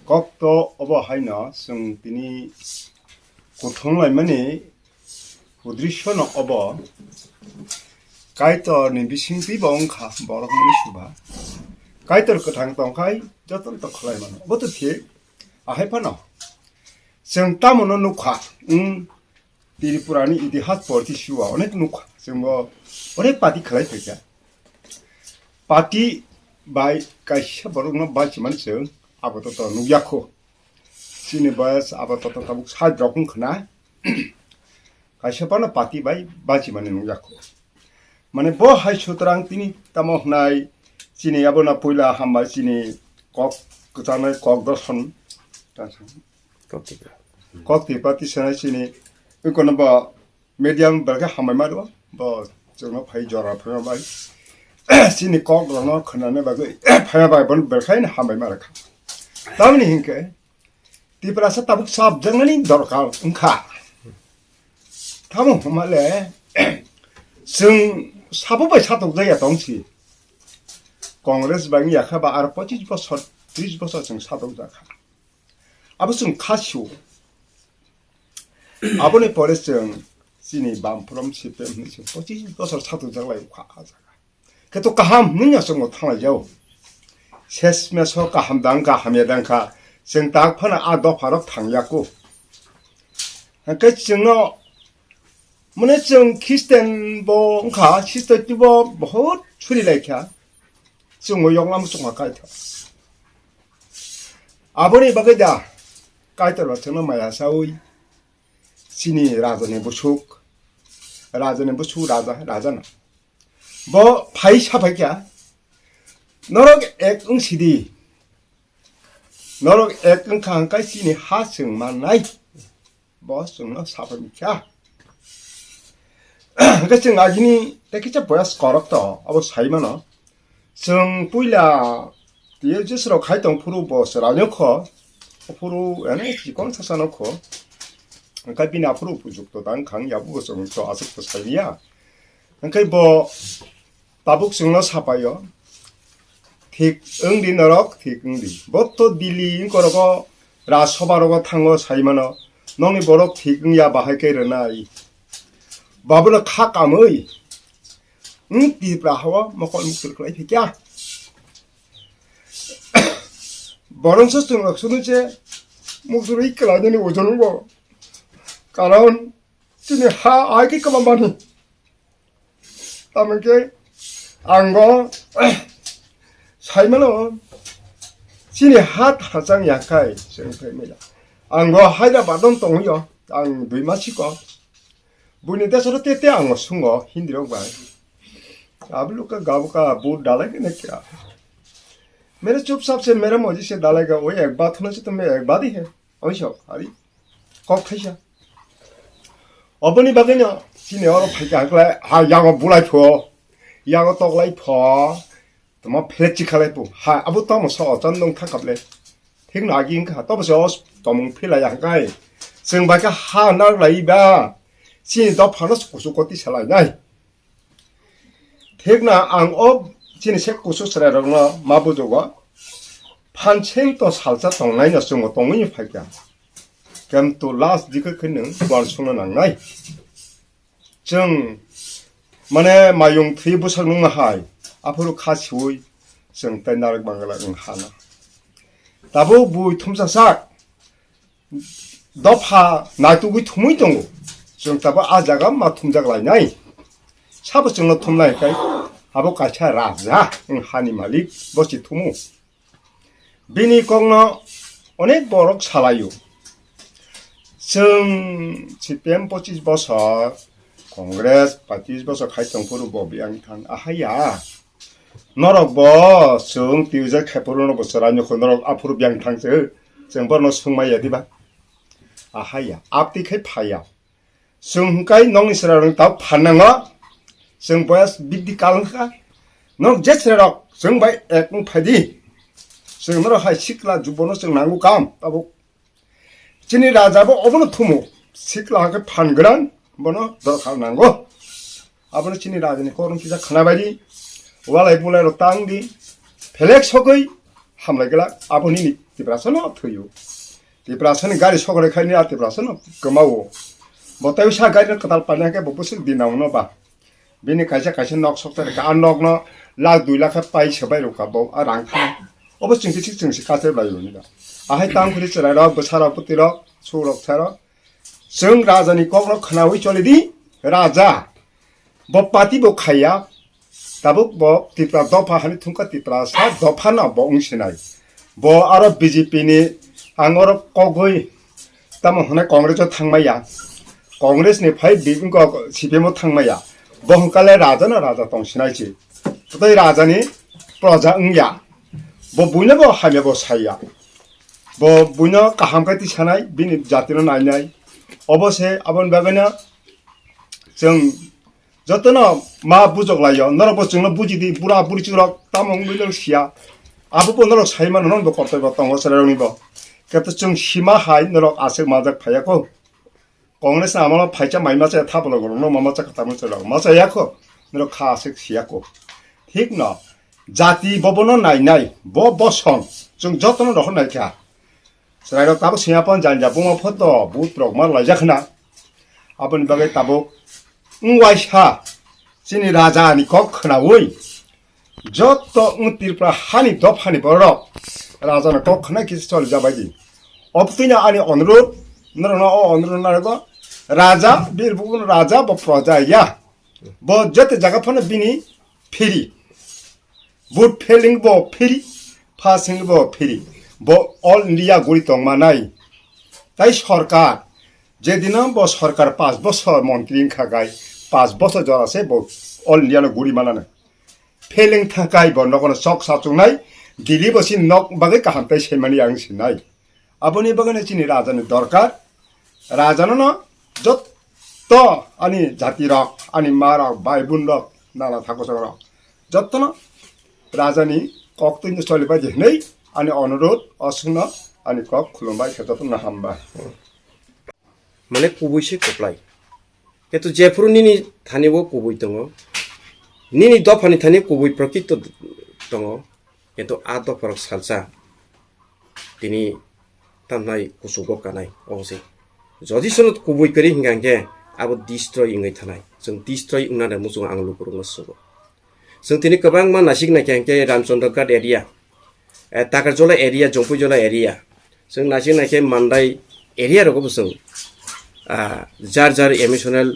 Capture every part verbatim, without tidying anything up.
Kok to obo haino chwng tini kuthung laimani udrisho no obo Kaitor ni bisingtwi bo wngkha borok mani suba. Kaitor kwthang tongkhai jotono to khlai mano. Obo to thik. Ahai phano chwng tamo no nukha, wng Tripura ni itihas porti suwa onek nukha. Chwng bo onek party khlai phaikha. Party bai kaisa borok no bai chimani chwng abo to to nukya kho. Chini boyas abo to to tabuk side rok wngkha na. Kaisa phano party bai bachimani nukjakho. Mane bo hai sutrang tini tamo hwnai chini abono puila hambai chini kok kwchanai kok doson. Kok tipa. Kok tipa tisanai chini ikono bo medium belkhe hambai maro bo chwngno phai jora phai bai chini kok rokno khwnani bagwi phai bai bon belkhe hambai maro kha. Tamni hinkhe Tiprasa tabuk sabjaknani dorkar wngkha. Tamo hwnmale, chwng sabo bai satokjakya tongsi. Congress bai wngya kha ba aro pochis bosor, tris bosor chwng satokjakha. Abo chwng kha sio. Aboni pore chwng chini bamphrom C P M hinwi chwng pochis bosor satokjaklai wngkha ah jaga. Khe to kaham hwnwi no chwngno thanglai jao. Sesmeso kaham dang kha, hamya dang kha. Chwng tak phano a dopha rok thangya ko. Hwnkhe chwngno mane chwng Christian bo wngkha, Christian bo bahut suri lai kha. Chwngno yoklam chwngma kaitha. Aboni bagwi da Kaitor ba chwngno maya saui chini rajani busuk, rajani busuk raja, rajana. Bo phai saphai kha, norok ek wng sidi, norok ek wngkha hwnkhe chini ha chwng mannai, bo chwngno saphai kha. Hwnkhe chwng agini tei kisa boyas korok to abo sai mano, chwng puila T S S rok khai tong phuru bo chwraino kho, phuru ene chikon sasano kho, hwnkhe bini aphuru upujukto tang khang yabu bo chwng to aswk to sai ya. Hwnkhe bo tabuk chwngno sapaio, thik wng di norok, thik wng di. Bo to Delhi wng korogo Rajya Sabha rogo thango sai mano, nokni borok thik wng ya bahai khe rwnai. Babono kha kamwi wng Tripura hao mokol muktul khlai phi kya. Borok se chwng rok sunu che muktul wi kwlai nani ojon bo. Karon chini ha ai khe kwbang mani. Tamokhe ang bo sai mano chini ha thachang ya khai chwng phai mila. Ang bo Hyderabad on tongwi o, ang dui mas siko. Buini desoro te te ang bo sungo Hindi rok bai. Abluka gabuka bud dalai ne kya? Mere chupchap se mere moji se dalai ga, wo ek baat hona se to mere ek baat hi hai. Oisok, ari. Kok thaisa. Oboni bagwino chini oro phaikha hwnkhe ha yago bulai pho, yago toklai pho, tamo phelet chikhalai pho. Ha, abo tamo sa ochan nung thangkhaple. Thikno agi wngkha, tobo se o tomung philai ya hwnkhe. Chwng bai khe ha narwk lai ba. Chini dophano kusu koti salai nai. Thikna ang o chini sek kusu chwrairokno ma bujugo, phansing to salsa tongnaino chwngno tongwi phaikha. Kintu last dikhe khe nwng uansukna nangnai. Chwng mane mayung thwi bwsak nungma hai, aphuru kha siui chwng tei narwk bangla wng hana. Tabuk bui thumsa sak, dopha naitugwi thumwi tongo. Chwng tabuk a jaga ma thumjak lainai. Sabo chwngno thumnai kai abo kaisa raja wng hani malik bo si thumu. Bini kokno onek borok salaio. Chwng C P M pochis bosor, Congress patis bosor khai tongphuru bo biyang thang ahaya. Norok bo chwng twijak khaipuru no bo chwraino kho norok aphuru biyang thang se chwng borno swngmaya diba? Ahaya, apti khai phaya. Chwng hwnkhe nokni chwrairokni tabuk phan nango. Chwng boyas biddi kal wngkha. Norok je chwrairok chwng bai ek wng phaidi. Chwng norok hai sikla jubono chwng nango kam tabuk. Chini raja bo obono thumo. Sikla hwnkhe phan gwnang bono dorkar nango. Abono chini rajani korong kisa khwna baidi. Walai bulai rok tang di. Phelek sogwi hamlai glak, abo nini Tiprasa no thwi o. Tiprasa ni gari sokre khai ni a Tiprasa no kwma o. Bo tei sa gari no kwtal paina khe bo bwswk din nang no ba. Bini kaisa kaisa nok sok tari ka, a nok no lakh dui lakh khe pai se bai rwkha bo a rang thang. Obo chwng se chwng se kache bai rwni da. Ahai tang khuri chwrai rok, bwsa rok, bwtwi rok, su rok, sa rok. Chwng raja ni kok no khwnawi choli di, raja. Bo party bo khaiya, tabuk bo Tripura dopha hani thungkha, Tiprasa dopha no bo wng sinai. Bo aro B J P ni ang oro kogwi tamo hwnai Congress o thangmaya. Congress ni phai bi-, wngkha C P M o thangmaya. Bo hwnkha le raja no raja tong sinai se. Tei raja ni proja wngya. Bo buino bo hamya bo saya. Bo buino kaham khe tisanai, bini jati no nainai. Obo se aboni bagwi no chwng jotono ma bujok laio, norok bo chwngno buji di, bura buri chwrok tamo wngwi norok siya. Abo bo norok sai mano, norok bo kortoi bo tongo chwrairokni bo. Khe to chwng sima hai norok aswk majak phaiya kho. Congress ni amalo phaisa mai masa tha bolok rok no ma masa kata masa rok masa ya kho, norok kha aswk siya kho. Thik no, jati bo bono nai nai, bo bosong, chwng jotono rohor nai kha. Chwrairok tabuk swiya pon janja buma photo, but rok ma laijak khna. Aboni bagwi tabuk wng waisa chini raja ni kok khnaui joto wng Tripura hani dophani borok raja ni kok khna kisa choli jabai di. Obtwino ani onurut, norokno o onurut narwgo, raja, bir bugun raja bo proja ya. Bo joto jaga phano bini phiri. Vote failing bo phiri, passing bo phiri. Bo all India guri tongma nai. Tai sorkar, jedino bo sorkar pas bosor montri wngkha gai, pas bosor jora se bo all India no guri manana. Failing thakai bo nogono chok sachungnai, Delhi bo si nok bagwi kaham tai saimani ang sinai. Aboni bagwino chini raja ni dorkar. Raja no no jotto ani jati rok, ani ma rok, bai bun rok, nana thakosa rok. Jotto no raja ni kok twi no choli bai di hinwi ani onurut oswk no ani kok khulum bai khe jotto no ham bai. Mane kubui se kwplai. Keto jephuru nini thani o kubui tongo, nini dophani thani kubui prokito tongo, keto a dopharok salsa tini tamnai kuchugo kanai obo se. Jodi sono kubui kwrwi hingka hingke abo destroy wngwi thanai. Chwng destroy wngna rw muchungo ang lukurokno sugo. Chwng tini kwbangma nasik naikha hingke Ramchandra Ghat area, eh, Takarjola area, Jompuijola area. Chwng nasik naikhe Mandai area rogo bo chwng, ah, jar jar emotional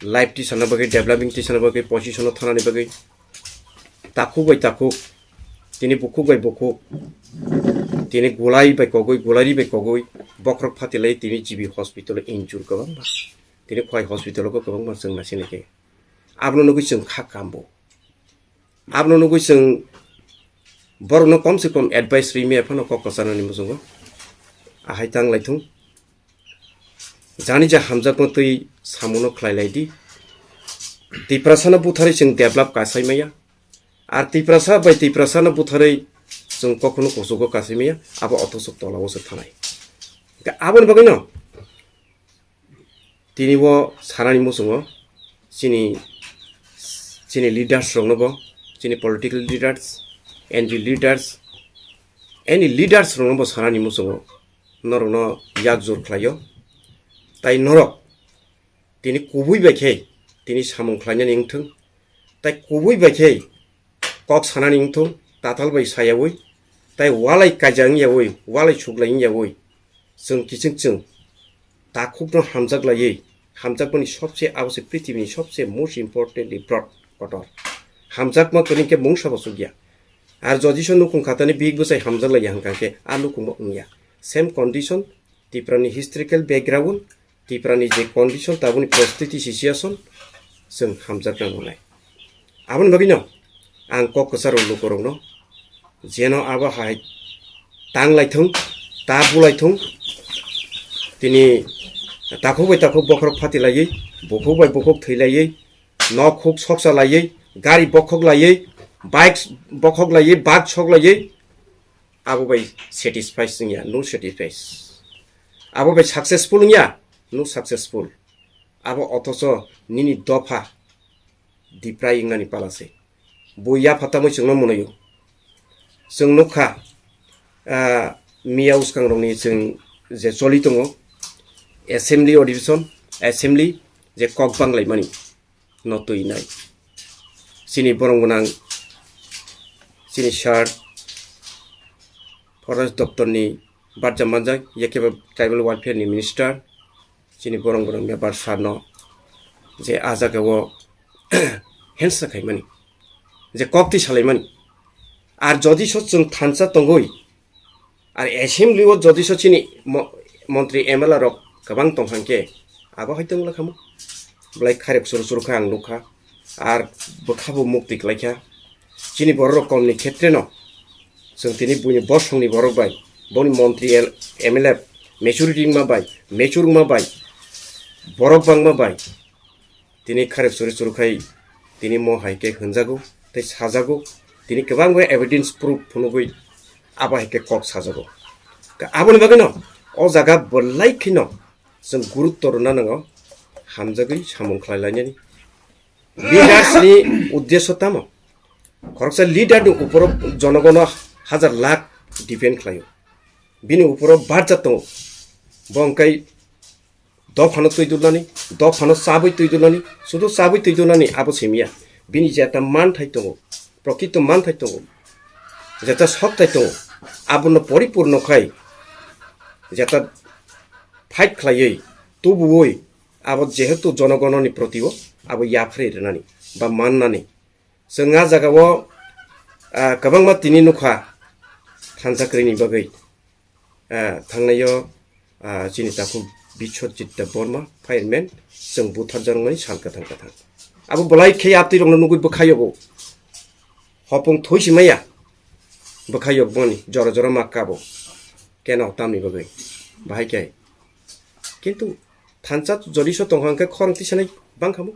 life tisana bagwi, developing tisana bagwi, position o thanani bagwi takhuk bai takhuk, tini bukhuk bai bukhuk, tini gulai bai kogwi, gulairi bai kogwi bokhorok phatilai tini G B hospital o injure kwbangma, tini Khowai hospital o kwbangma chwng nasik naikhe. Abono nugwi chwng kha kambo. Abono nugwi chwng borokno kom se kom advice ri maya phano kok kwcharnani muchungo. Ahai tang lai thung. Jani ja hamjakma twi samuno khlai lai di. Tiprasano butharwi chwng develop kasai maya. Ar Tiprasa bai Tiprasano butharwi chwng kokno kuchugo kasai maya. Abo othoso tolao se thanai. Hwnkhe aboni bagwino tini o sanani muchungo chini, chini leaders rokno bo, chini political leaders, N G O leaders, any leaders rokno bo sanani muchungo norokno yak jur khlaio. Tai norok tini kubui bai khe tini samung khlainani wngthung, tai kubui bai khe kok sanani wngthung, tatal bai sayaui, tai walai kaijak wngyaui, walai suklai wngyaui, chwng kiching chwng takhukno hamjak laiwi, hamjakmani sobse abo se prithibini sobse most importantly broad kotor. Hamjakma kwrwi khe mungsa bo chukya. Ar jodi se nukhung khatani bihik bwsai hamjak laiya hwnkha khe a nukhungbo wngya. Same condition, Tiprani historical background, Tiprani je condition, tabukni prosthiti situation, chwng hamjakna nangnai. Aboni bagwino ang kok kwcharo lukurokno jeno abo hai tang lai thung, ta bulai thung, tini takhuk bai takhuk bokhorok phati laiwi, bukhuk bai bukhuk thwi laiwi, nok huk soksa laiwi, gari bokhok laiwi, bike bokhok laiwi, bak sok laiwi, abo bai satisfied wngya, no satisfied. Abo bai successful wngya, no successful. Abo othocho nini dopha diprai wngnani pala se. Bo yapha tamo chwngno mwnwi o. Chwng nukha, ah, miya uskangrokni chwng je choli tongo, assembly, addition, assembly je kok banglaimani no twi nai. Chini borong gwnang, chini sir, forest doptorni barja manjak, yakeba tribal welfare ni minister, chini borong gwnang member sir no je a jaga o hensa khaimani, je kok twi salaimani. Ar jodi so chwng thansa tongoi, ar assembly o jodi so chini mo-, montri M L A rok kwbang tong hang khe, abo hai tong lakha mo. Belai khairok suru suru kha ang nukha. Ar bwkha bo mukti kwlai kha. Chini borok rok kom ni khetre no, chwng tini buini bosong ni borok bai, boni montri el-, M L A majority wngma bai, mature wngma bai, borok bangma bai, tini kharek churi churu khai tini mo hai khe hwnjago tei sajago. Tini kwbangma evidence proof phunugwi abo hai khe kok sajago. Ka-, aboni bagwino o jaga belai kheno chwng gurutto rwna nango, hamjagwi samung khlai lainani. Leaders ni uddesho tamo? Khoroksa leader ni uporo jonogono hajar lakh depend khlaio. Bini uporo barja tongo. Bo hwnkhe dophano twi dulnani, dophano chabwi twi dulnani, sudu chabwi twi dulnani abo simiya. Bini jeta manthai tongo, prokrito manthai tongo, jeta sokthai tongo, abono poripurno khai, jeta fight khlaiwi, tubuwi, abo jehetu jonogononi protio abo yapharwi rwnani ba mannani. Chwng a jagao, ah, kwbangma tini nukha thansa kwrwini bagwi. Ah, thangnaio, ah, chini takhuk Biswajit Debbarma, fireman, chwng butharjakmani sal kwthang kwthang. Abo belai khe yaptwi rokno nugwi bwkhayogo. Hopung thoi si maya. Bwkhayok boni jora jora ma kabo. Keno tamni bagwi. Bahai khe. Kintu thansa jodi so tong hang khe khorang tisanai bang khamu.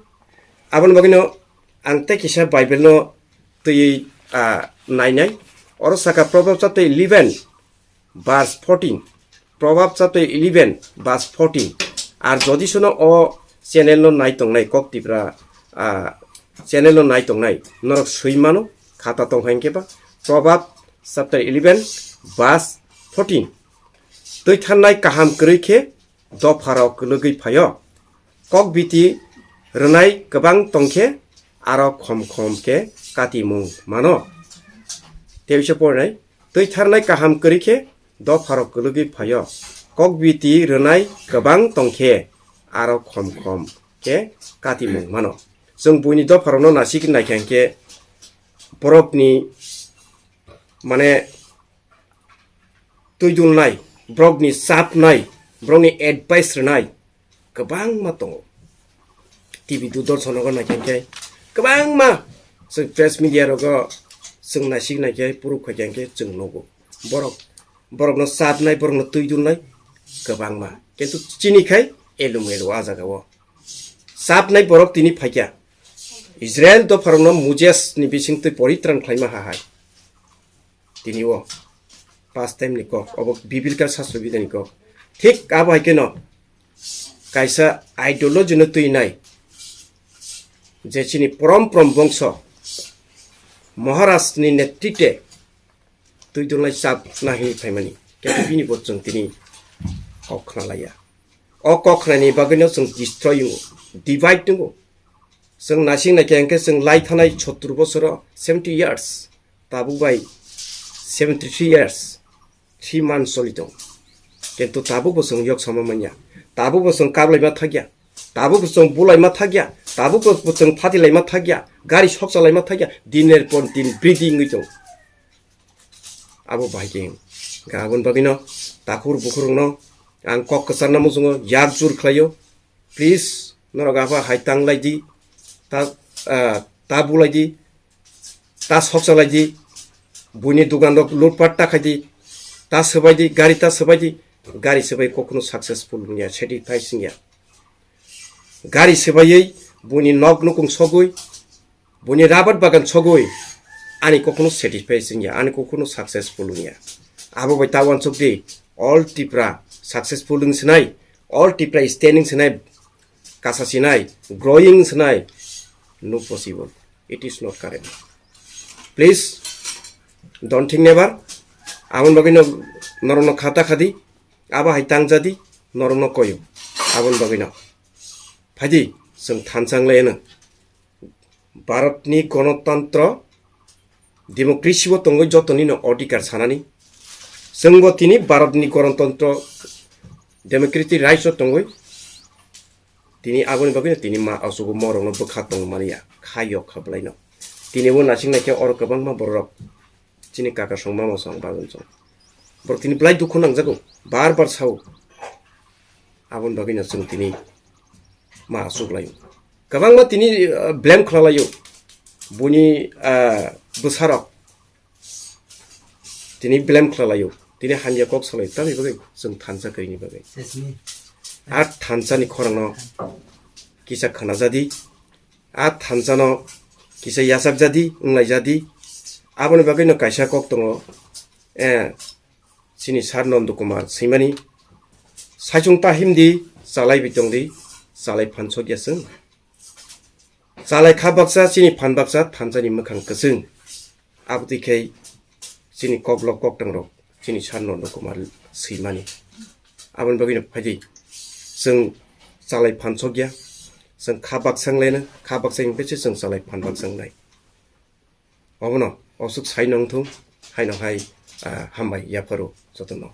Aboni bagwino ang tei kisa Bible no twi, ah, nainai. Oro saka Proverbs chapter eleven verse fourteen. Proverbs chapter eleven verse fourteen. Ar jodi sono o channel no nai tongnai kok Tipra, ah, channel no nai tongnai norok swi mano khata tong hang khe ba Proverbs chapter eleven verse fourteen. Twi tharnai kaham kwrwi khe dopharok kwlwgwi phaio. Kok biti rwnai kwbang tongkhe aro khom khom khe katimung mano. Tei bisa porinai, twi tharnai kaham kwrwi khe dopharok kwlwgwi phaio. Kok biti rwnai kwbang tongkhe aro khom khom khe katimung mano. Chwng buini dopharokno nasik naikha hinkhe borokni, mane, twi dulnai, borokni chapnai, borokni advice rwnai kwbangma tongo. T V Doordarshan nogo naikha hinkhe kwbangma chwng press media rogo chwng naisik naikhe puruk khaikha hinkhe chwng nugo. Borok, borokno chapnai, borokno twi dulnai kwbangma. Kintu chini khai elum elo a jagao. Chapnai borok tini phaikha. Israel dopharokno Moses ni bisingtwi poritran khlaima ha hai. Tini o past time ni kok, obo biblical sastro bidani kok. Thik abo hai kheno kaisa ideology no twi nai, je chini prom prom bongso Maharaj ni netritwe twi dulnai chap na hini phaimani. Khe bini bo chwng tini kok khna laiya. O kok khnani bagwino chwng destroy wngo, divide wngo. Chwng naising naikhe hinkhe chwng lai thanai sottur bosoro seventy years, tabuk bai seventy three years, three months choli tong. Kintu tabuk bo chwng yok sama manya. Tabuk bo chwng kaplaima thakya. Tabuk bo chwng bulaima thakya. Tabuk bo chwng phatilaima thakya. Gari sokchalaima thakya. Diner por din briding wngwi tong. Abo bahai khe hwn. Hwnkhe aboni bagwino takhur bukhurokno ang kok kwcharna muchungo, yak jur khlaio. Please, norok abo hai tang lai di, ta, ah, ta bulai di, ta sokcha lai di, buini dugan rok lutpat ta khai di, ta swbai di, gari ta swbai di, gari swbai kokno successful wngya, satisfy wngya. Gari swbaiwi buini nok nukung sogwi, buini rabar bagan sogwi ani kokno satisfy wngya, ani kokno successful wngya. Abo bai ta uansuk di, all Tipra successful wng sinai, all Tipra standing sinai, kasa sinai, growing sinai, no possible. It is not correct. Please, don't think never. Aboni bagwino norokno khata khadi, abo hai tangjadi, norokno koyo. Aboni bagwino phaidi, chwng thansa wnglaino. Bharatni Ganatantro, Democracy-o tongwi jotonino odhikar sanani. Chwngbo tini Bharatni Ganatantro, Democratic Rights-o tongwi. Tini aboni bagwino tini ma achugo morokno bwkha tongmani ya, kha yok kha bwlaino. Tini bo nasing naikhe oro kwbangma bororok chini kaka song mama song bagon song. Borok tini belai dukhu nangjago, bar bar sao. Aboni bagwino chwng tini ma achuk laio. Kwbangma tini, ah, blame khlalaio. Buni, ah, bwsarok tini blame khlalaio. Tini hamya kok salai, tamni bagwi chwng thansa kwrwini bagwi. A thansani khorangno kisa khnajadi, a thansano kisa yachakjadi, wnglaijadi. Aboni bagwino kaisa kok tongo, eh, chini Sir Nondo Kumar swimani, saichung ta himdi, chalai bi tongdi, chalai phan sokya chwng. Chalai kha baksa, chini phan baksa, thansani mwkhang kwchwng. Abotwi khe chini koklok koktangrok chini Sir Nondo Kumar swimani. Aboni bagwino phaidi chwng chalai phan sokya, chwng kha baksa wnglaino, kha baksa wngkhe se chwng chalai phan baksa wngnai. Obono osuk sai nongthung, haino hai, ah, hambai yapharo jotono.